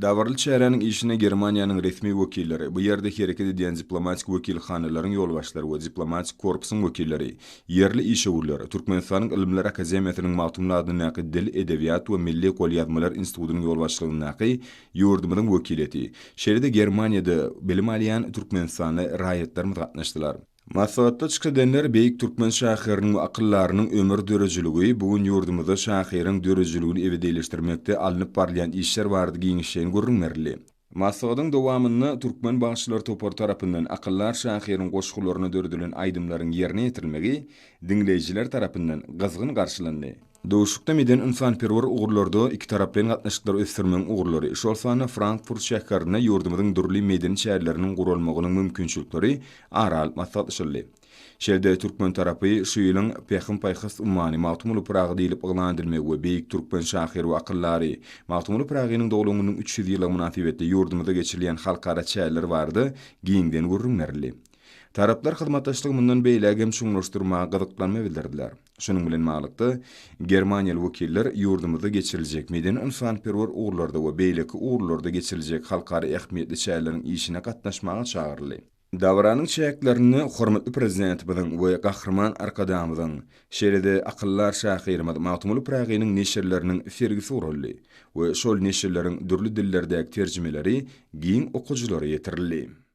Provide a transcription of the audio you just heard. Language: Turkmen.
Dabaraly çäräniň işine Germaniýanyň resmi wekilleri, bu ýerde hereket edýän diplomatik wekilhanalaryň ýolbaşçylary we diplomatik korpusyň wekilleri, ýerli işewürler, Türkmenistanyň Ylymlar akademiýasynyň Magtymguly adyndaky Dil, edebiýat we milli golýazmalar institutynyň ýolbaşçylygyndaky ýurdumyzyň wekiliýeti, şeýle-de Germaniýada bilim alýan türkmenistanly raýatlarymyz gatnaşdylar. Maslahatda çykyş edenler beýik türkmen şahyrynyň we akyldarynyň ömür döredijiligi, bu gün ýurdumyzda şahyryň döredijiligini ebedileşdirmekde alnyp barylýan işler barada giňişleýin gürrüň berildi. Maslahatyň dowamynda türkmen bagşylar topary tarapyndan akyldar şahyryň goşgularyna döredilen aýdymlaryň ýerine ýetirilmegi diňleýjiler tarapyndan gyzgyn garşylandy. Duşuşykda medeni-ynsanperwer ugurlarda ikitaraplaýyn gatnaşyklary ösdürmegiň ugurlary, şol sanda Frankfurt şäherinde ýurdumyzyň dürli medeni çäreleriniň guralmagynyň mümkinçilikleri ara alyp maslahatlaşyldy. Şeýle-de türkmen tarapy şu ýylyň Pähim-paýhas ummany Magtymguly Pyragy diýlip yglan edilmegi we beýik türkmen şahyry we akyldary Magtymguly Pyragynyň doglan gününiň 300 ýyllygy mynasybetli ýurdumyzda geçirilýän halkara çäreler barada giňden gürrüň berildi. Taraplar hyzmatdaşlygy mundan beýläk hem çuňlaşdyrmaga gyzyklanma bildirdiler. Şunuň bilen baglylykda, germaniýaly wekiller ýurdumyzda geçiriljek medeni-ynsanperwer ugurlarda we beýleki ugurlarda geçiriljek halkara ähmiýetli çäreleriň işine gatnaşmaga çagyryldy. Dabaranyň çäklerinde hormatly Prezidentimiziň we Gahryman Arkadagymyzyň, şeýle-de akyldar şahyrymyz Magtymguly Pyragynyň neşirleriniň sergisi guraldy we şol neşirleriň dürli dillerdäki terjimeleri giň okyjylara ýetirildi.